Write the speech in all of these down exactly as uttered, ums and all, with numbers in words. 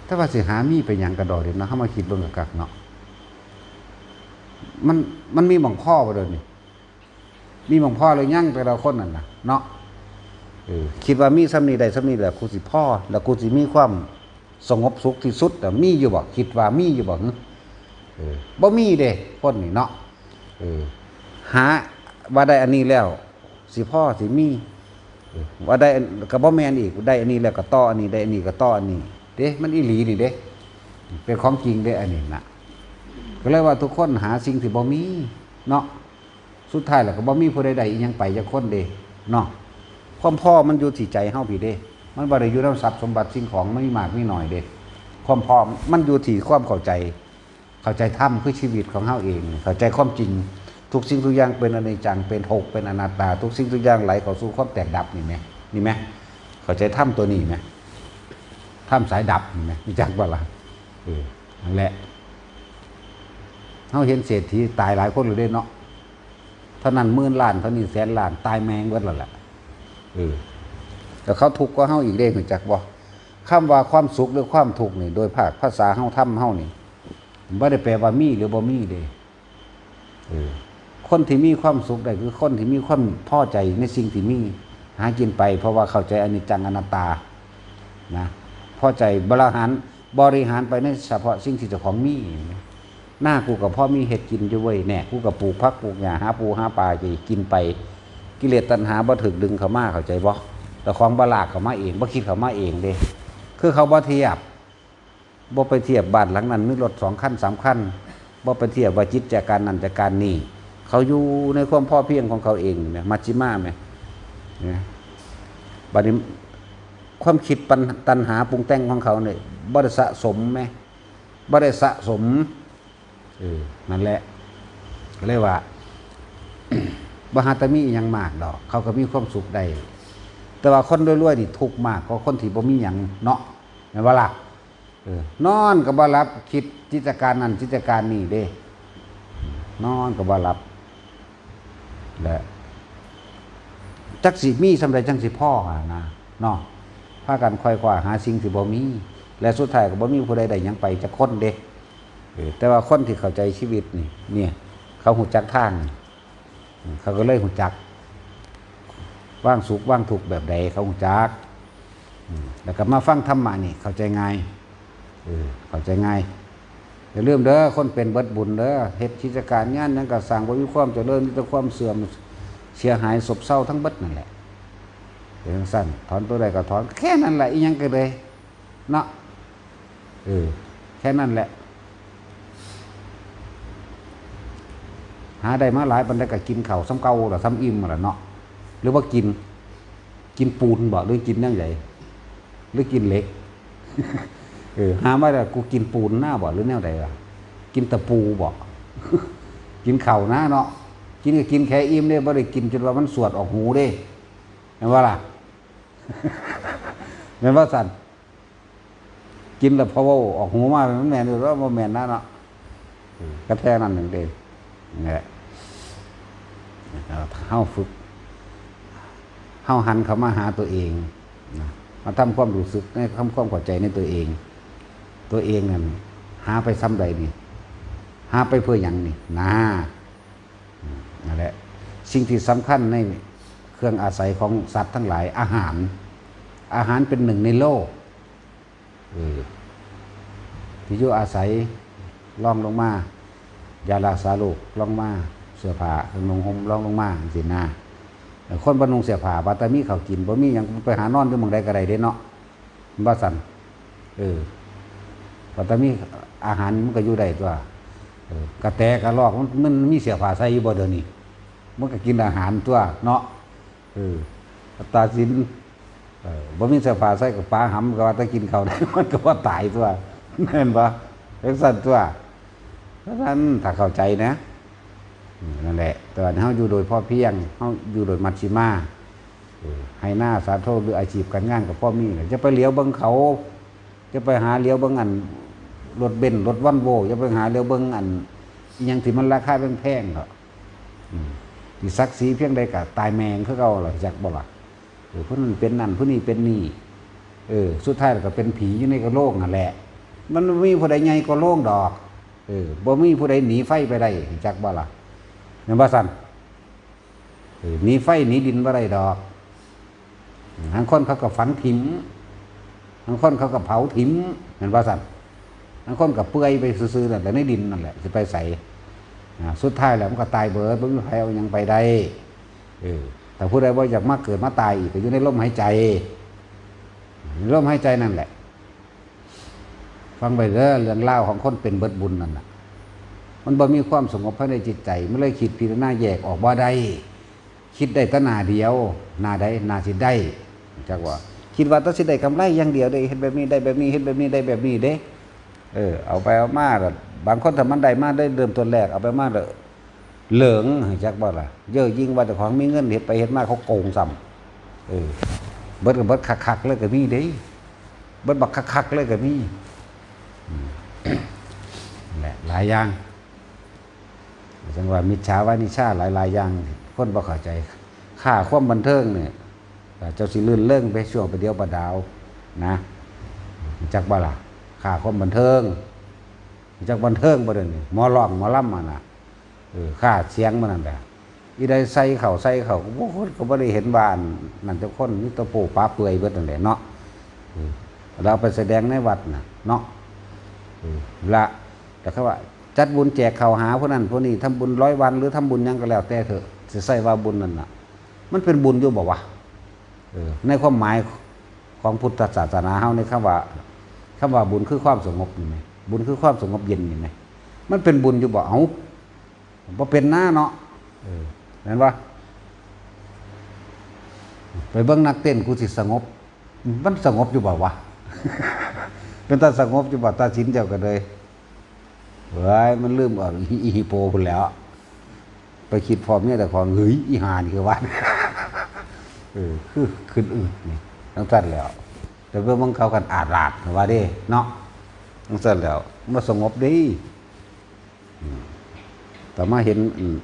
แต่ว่าสิหามีไปหยังกะดอกเด้เนาะ เฮามาคิดเบิ่งคักๆเนาะ มัน มันมีหม่องพอบ่เดี๋ยวนี้ มีหม่องพอหรือยังแต่ละคนนั่นน่ะเนาะ เออ คิดว่ามีส่ำนี้ได้ส่ำนี้แหละ กูสิพอ แล้วกูสิมีความสงบสุขที่สุดอะ มีอยู่บ่ คิดว่ามีอยู่บ่ หึ เออ บ่มีเด้ คนนี่เนาะ เออ หาว่าได้อันนี้แล้ว สิพอสิมี เออ ว่าได้อัน ก็บ่แม่นอีก ได้อันนี้แล้วก็ต่ออันนี้ ได้อันนี้ก็ต่ออันนี้ เด้ มันอีหลีนี่เด้ เป็นของจริงเด้ อันนี้น่ะ ก็เลยว่าทุกคนหาสิ่งที่บ่มีเนาะ สุดท้ายแล้วก็บ่มีผู้ใดได้อิหยังไปจักคนเด้เนาะ ความพอมันอยู่ที่ใจเฮาพี้เด้ มันบ่ได้อยู่นำทรัพย์สมบัติสิ่งของมันมีมากมีน้อยเด้ ความพอมันอยู่ที่ความเข้าใจ เข้าใจธรรมคือชีวิตของเฮาเอง เข้าใจความจริง ทุกสิ่งทุกอย่างเป็นอนิจจัง เป็นทุกข์ เป็นอนัตตา ทุกสิ่งทุกอย่างไหลเข้าสู่ความแตกดับนี่แหม นี่แหม เข้าใจธรรมตัวนี้แหม ธรรมสายดับนี่แหม รู้จักบ่ล่ะ เออ นั่นแหละ เฮาเห็นเศรษฐีตายหลายคนแล้วเด้เนาะ เท่านั้นหมื่นล้าน เท่านี้แสนล้าน ตายแม่งเบิดแล้วแหละ เออ แล้วเขาทุกข์กว่าเฮาอีกเด้ รู้จักบ่ คำว่าความสุขหรือความทุกข์นี่ โดยภาคภาษาเฮา ธรรมเฮานี่ บ่ได้แปลว่ามีหรือบ่มีเด้ เออ คนที่มีความสุขได้คือคนที่มีความพอใจในสิ่งที่มี หากินไป เพราะว่าเข้าใจอนิจจังอนัตตา นะ พอใจบริหาร บริหารไปในเฉพาะสิ่งที่เจ้าของมี หน้ากูก็พอมีเฮ็ดกินอยู่เว้ย แหน่ กูก็ปลูกผักปลูกหญ้า หาปูหาปลาจะกินไป กิเลสตัณหาบ่ถูกดึงเข้ามา เข้าใจบ่ เจ้าของบ่ลากเข้ามาเอง บ่คิดเข้ามาเองเด้ คือเขาบ่เทียบ บ่ไปเทียบบ้านหลังนั้นมีรถสองคันสามคัน บ่ไปเทียบว่าจิตจากการนั้นจากการนี้ เขาอยู่ในความพอเพียงของเขาเองแหม มัชฌิมาแหม นะ บัดนี้ความคิดปัญ- ตัณหาปรุงแต่งของเขาเนี่ย บ่ได้สะสมแหม บ่ได้สะสม เออ นั่นแหละ ก็เลยว่า บ่หาแต่มีอิหยังมากดอก เขาก็มีความสุขได้ แต่ว่าคนรวยๆนี่ทุกข์มากกว่าคนที่บ่มีหยังเนาะ แม่นบ่ล่ะ เออ นอนก็บ่หลับ คิดจิตการนั่นจิตการนี่เด้ นอนก็บ่หลับ และจักสิมีส่ำใดจังสิพอหั่นนะเนาะ พากันไขว่คว้าหาสิ่งที่บ่มี และสุดท้ายก็บ่มีผู้ใดได้หยังไปจักคนเด้ เออ แต่ว่าคนที่เข้าใจชีวิตนี่ เนี่ย เขาฮู้จักทาง เขาก็เลยฮู้จัก วางสุขวางทุกข์แบบใด เขาฮู้จัก อืม แล้วก็มาฟังธรรมะนี่เข้าใจง่าย เออ เข้าใจง่าย อย่าลืมเด้อ คนเป็นเบิดบุญเด้อ เฮ็ดกิจการงานหยังก็สร้างบ่มีความเจริญ มีแต่ความเสื่อม เสียหายซบเซาทั้งเบิดนั่นแหละ เป็นจั่งซั้น ถอนตัวใดก็ถอน แค่นั้นแหละ อีหยังก็เลย เนาะ เออ แค่นั้นแหละ หาได้มาหลายปานใดก็กินข้าวส่ำเก่าล่ะ ส่ำอิ่มล่ะเนาะ หรือว่ากิน กินปูนบ่ หรือกินแนวใด หรือกินเหล็ก เออ หามาแล้ว กูกินปูนหน้าบ่ หรือแนวใดวะ กินตะปูบ่ กินข้าวนะเนาะ กินก็กินแค่อิ่มเด้ บ่ได้กินจนว่ามันสวดออกหูเด้ แม่นบ่ล่ะ แม่นบ่ซั่น กินแล้วพอเว้าออกหูมา มันแม่นอยู่แล้ว บ่แม่นนะเนาะ เออ ก็แค่นั้นเองเด้ นี่แหละ เฮาฝึก เฮาหันเข้ามาหาตัวเองนะ มาทำความรู้สึก ใน ทำความเข้าใจในตัวเอง ตัวเองนั่น หาไปส่ำใดนี่ หาไปเพื่อหยังนี่ นะ อืม นั่นแหละ สิ่งที่สำคัญในเครื่องอาศัยของสัตว์ทั้งหลาย อาหาร อาหารเป็นหนึ่งในโลก เออ ที่อยู่อาศัย รองลงมา ยารักษาโรค รองมา เสื้อผ้า เครื่องนุ่งห่ม รองลงมา จั่งซี้นะ เออ คนบ่นุ่งเสื้อผ้า ว่าแต่มีข้าวกิน บ่มีหยัง ไปหานอนอยู่หม่องใดก็ได้เด้เนาะ ว่าซั่น เออ ว่าแต่มีอาหารมันก็อยู่ได้ตั๊ว เออ กระแตกระรอกมัน มันมีเสื้อผ้าใส่อยู่บ่เดี๋ยวนี้ มันก็กินอาหารตั๊วเนาะ เออ อัตตาสิน เออ บ่มีเสื้อผ้าใส่ก็ปาหำก็ว่าแต่กินข้าวได้ มันก็บ่ตายตั๊ว แม่นบ่ จั่งซั้นตั๊ว เพราะฉะนั้นถ้าเข้าใจนะ อืม นั่นแหละ แต่ว่าเฮาอยู่โดยพอเพียง เฮาอยู่โดยมัชฌิมา เออ ไฮ่นาสาโท หรืออาชีพการงานก็พอมีแหละ อย่าไปเหลียวเบิ่งเขา อย่าไปหาเหลียวเบิ่งอันรถเบนซ์ รถวอลโว่ อย่าไปหาเหลียวเบิ่งอันอิหยังที่มันราคาแพงๆดอก อืม สิศักดิ์ศรีเพียงใดก็ตายแม่งคือเก่าล่ะ จักบ่ล่ะ เออ ผู้นั้นเป็นนั่น ผู้นี้เป็นนี่ เออ สุดท้ายแล้วก็เป็นผีอยู่ในกะโหลกนั่นแหละ มันบ่มีผู้ใดใหญ่กว่าโลงดอก เออ บ่มีผู้ใดหนีไฟไปได้ จักบ่ล่ะ แม่นบ่ซั่น เออ หนีไฟหนีดินบ่ได้ดอก บางคนเขาก็ฝังถิ่ม บางคนเขาก็เผาถิ่ม แม่นบ่ซั่น บางคนก็เปื่อยไปซื่อๆนั่นแหละ ในดินนั่นแหละ สิไปไส อ่า สุดท้ายแล้วมันก็ตายเบิด บ่มีไผเอาหยังไปได้ เออ แต่ผู้ใดบ่อยากมาเกิดมาตายอีก ก็อยู่ในลมหายใจ ลมหายใจนั่นแหละ ฟังไปเด้อ เรื่องราวของคนเป็นเบิดบุญนั่นน่ะ มันบ่มีความสงบภายในจิตใจ มันเลยคิดพิจารณาแยกออกบ่ได้ คิดได้แต่หน้าเดียว หน้าใด หน้าสิได้ จักว่า คิดว่าแต่สิได้กำไรอย่างเดียวเด้ เฮ็ดแบบนี้ได้แบบนี้ เฮ็ดแบบนี้ได้แบบนี้เด้ เออ เอาไปเอามาแล้ว บางคนถ้ามันได้มาได้เริ่มต้นแรก เอาไปมาแล้ว เหลิง จักบ่ล่ะ เย่อหยิ่งว่าเจ้าของมีเงิน เฮ็ดไปเฮ็ดมาเขาโกงซ้ำ เออ เบิดก็เบิดคักๆเลยก็มีเด้ เบิดบักคักๆเลยก็มี อืม นั่นแหละ หลายอย่าง จังว่ามิจฉาวานิชาหลายๆอย่าง คนบ่เข้าใจ ค่าความบันเทิงเนี่ย เจ้าสิลื่นเริงไปช่วงประเดี๋ยวประดาวนะ จักบ่ล่ะ ค่าความบันเทิง จักบันเทิงบ่เดี๋ยวนี้ หมอร้องหมอลำอะนะ เออ ค่าเสียงมันนั่นแหละ อีใดใส่เข้าใส่เข้า โอ้โห ก็บ่ได้เห็นว่าอันนั่นจักคน มีแต่โป๊ปะเปื่อยเบิดนั่นแหละเนาะ เออ แล้วเอาไปแสดงในวัดน่ะเนาะ เออ ละ แต่เขาว่าจัดบุญแจกข้าวหาผู้นั้นผู้นี้ ทำบุญร้อยวัน หรือทำบุญหยังก็แล้วแต่เถอะ สิใส่ว่าบุญนั่นน่ะ มันเป็นบุญอยู่บ่วะ เออ ในความหมายของพุทธศาสนาเฮา ในคำว่า คำว่าบุญคือความสงบนี่แหม บุญคือความสงบเย็นนี่แหม มันเป็นบุญอยู่บ่ เอ้า บ่เป็นหน้าเนาะ เออ แม่นบ่ ไปเบิ่งนักเต้น กูสิสงบ มันสงบอยู่บ่วะ เป็นตาสงบอยู่บ่ ตาสินเจ้าก็เลย เฮ้ย มันลืมเอาอี อีฮิปโปพุ้นแหล้ว ไปคิดพ้อเมียเจ้าของ เฮ้ย อีห่านี่คือว่า เออ คือขึ้นอืดนี่ จั่งซั่นแหล้ว แต่เบิ่งเขากันอาดลาดว่าเด้ เนาะ จั่งซั่นแหล้ว มันสงบเด้ อืม แต่มาเห็น อืม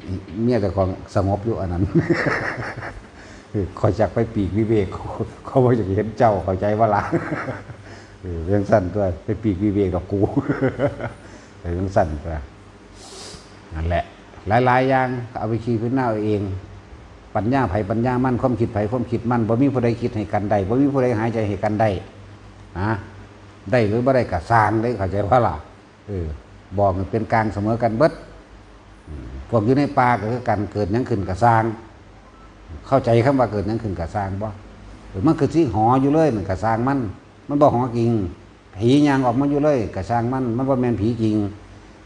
เมียเจ้าของสงบอยู่อันนั้น เออ ข้อยอยากไปปีกวิเวก เขาบ่อยากเห็นเจ้า เข้าใจบ่ล่ะ เออ จั่งซั่นตั๊ว ไปปีกวิเวกดอกกู เออ จั่งซั่นตั๊ว นั่นแหละ หลายๆอย่าง เอาไปคิดพิจารณาเอาเอง ปัญญาไผปัญญามัน ความคิดไผความคิดมัน บ่มีผู้ใดคิดให้กันได้ บ่มีผู้ใดหายใจให้กันได้ นะ ได้หรือบ่ได้ก็ซ่างเด้ เข้าใจบ่ล่ะ เออ บอกให้เป็นกลางเสมอกันเบิด อืม พวกอยู่ในป่าก็คือกัน เกิดหยังขึ้นก็ซ่าง เข้าใจคำว่าเกิดหยังขึ้นก็ซ่างบ่ เออ มันคือสิหออยู่เลย มันก็ซ่างมัน มันบ่หอจริง ผีย่างออกมาอยู่เลยก็ซ่างมัน มันบ่แม่นผีจริง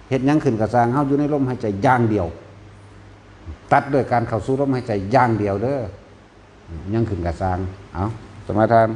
เฮ็ดหยังขึ้นก็ซ่าง เฮาอยู่ในลมหายใจอย่างเดียว ตัดด้วยการเข้าสู่ลมหายใจอย่างเดียวเด้อ หยังขึ้นก็ซ่าง เอา สมาทาน